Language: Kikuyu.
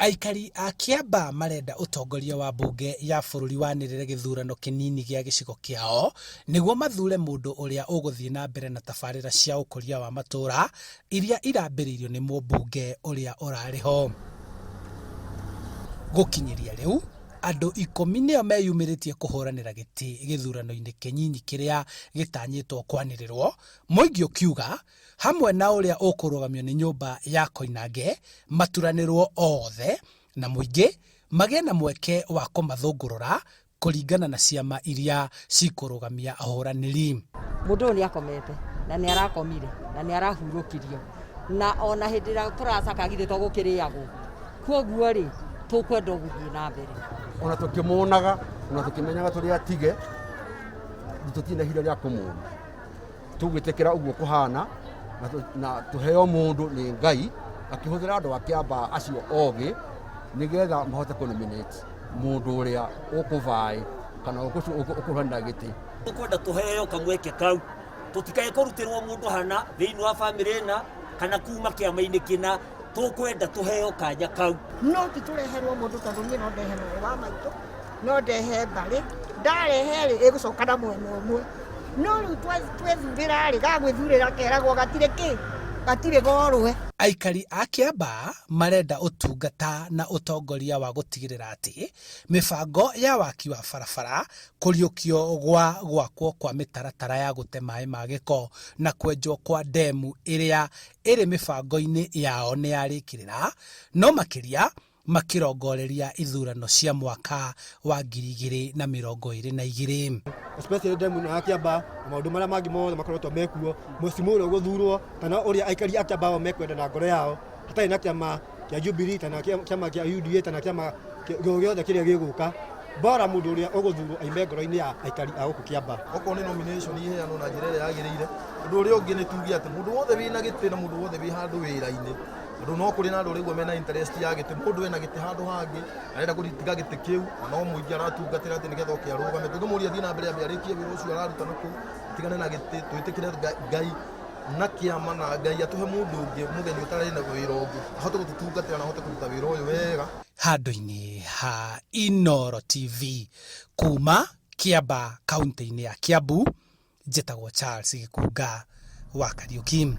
Aikari a Kĩambaa marenda ũtongoria wa mbunge ya bũrũri wanĩrĩre gĩthurano kĩnini gĩa gĩcigo kĩao nĩguo mathure mũndũ ũrĩa ũgũthiĩ na mbere na tabarĩra cia ũkũria wa matũũra iria irambĩrĩirio nĩ mũmbunge ũrĩa ũrarĩ ho. Gũkinyĩria rĩu, andũ ikũmi nĩo meyumĩrĩtie kũhũranĩra gĩtĩ gĩthurano-inĩ kĩnyinyi kĩrĩa gĩtanyĩtwo kwanĩrĩrwo, mũingĩ ũkiuga hamwe na ũrĩa ũkũrũgamio nĩ nyũmba ya Koinange maturanĩrwo othe na mũingĩ magĩe na mweke wa kũmathũngũrũra kũringana na ciama iria cikũrũgamia ahũranĩri. Mũndũ ũyũ nĩ akomete na nĩ arakomire na nĩ arahurũkirio na ona hĩndĩ ĩrĩa tũracaka githĩ to gũkĩrĩagwo koguo rĩ tũkwenda gũthiĩ na mbere. Ona tũkĩmuonaga ona tũkĩmenyaga tũrĩ atige tũtirĩ na ihinda rĩa kũmuona. Tũgwĩtĩkĩra ũguo kũhana na tũheo mũndũ nĩ Ngai akĩhũthĩra andũ a Kĩambaa acio ogĩ nĩgetha mahote kũ nominate mũndũ ũrĩa ũkũvaĩ kana ũkũrũanĩra gĩtĩ. Tũkwenda tũheo kamweke kau tũtikae kũrutĩrwo mũndũ hana thĩinĩ wa bamĩrĩ ĩna kana kuma kĩama-inĩ kĩna tũkwenda tũheo kanya kau. No ti tũreherwo mũndũ tondũ niĩ no ndehe mwarĩ wa maitũ no ndehe mbarĩ ndarehe rĩ ĩgũcoka na mwena ũmwe no rĩu twethurĩra rĩ gagwĩthurĩra keragwo gatirĩ kĩ gatirĩ gorwe. Aikari a Kĩambaa marenda ũtungata na ũtongoria wa gũtigĩrĩra atĩ mĩbango ya waki wa barabara, kũriũkio gwa gwakwo kwa mĩtaratara ya gũte maĩ ma gĩko na kwenjwo kwa ndemu ĩrĩa ĩrĩ mĩbango-inĩ yao nĩ yarĩkĩrĩra, no makĩria makĩrongoreria ithurano cia mwaka wa 2022. Especially ndemu ĩno ya Kĩambaa na maũndũ marĩa mangĩ mothe makoretwo mekuo, mũciĩ ũrĩa ũgũthurwo kana ũrĩa aikari a Kĩambaa mekwenda na ngoro yao, hatarĩ na kĩama kĩa Jubilee kana kĩama kĩa UDA kana kĩama o gĩothe kĩrĩa gĩgũka, bora mũndũ ũrĩa ũgũthurwo aime ngoro-inĩ ya aikari a gũkũ Kĩambaa. Okorwo nĩ nomination iheanwo na njĩra ĩrĩa yagĩrĩire. Ũndũ ũrĩa ũngĩ nĩ tuge atĩ mũndũ wothe wĩna gĩtĩ na mũndũ wothe wĩ handũ wĩra-inĩ, Tondũ no kũrĩ na andũ ũraigua mena interest ya gĩtĩ, mũndũ ena gĩtĩ handũ hangĩ, arenda gũtiga gĩtĩ kĩu, na no mũingĩ aratungatĩra atĩ nĩgetha oke arũgame. Tũngĩmũria athiĩ na mbere ambe arĩkie wĩra ũcio araruta na kũu, atigane na gĩtĩ, twĩtĩkĩre Ngai na kĩama na Ngai atũhe mũndũ ũngĩ mũgeni ũtarĩ na wĩra ũngĩ, ahote gũtũtungatĩra na ahote kũruta wĩra ũyũ wega. Handũ-inĩ ha Inooro TV kuma Kĩambaa kauntĩ-inĩ ya Kiambu, njĩtagwo Charles Gĩkunga wa Kariũki.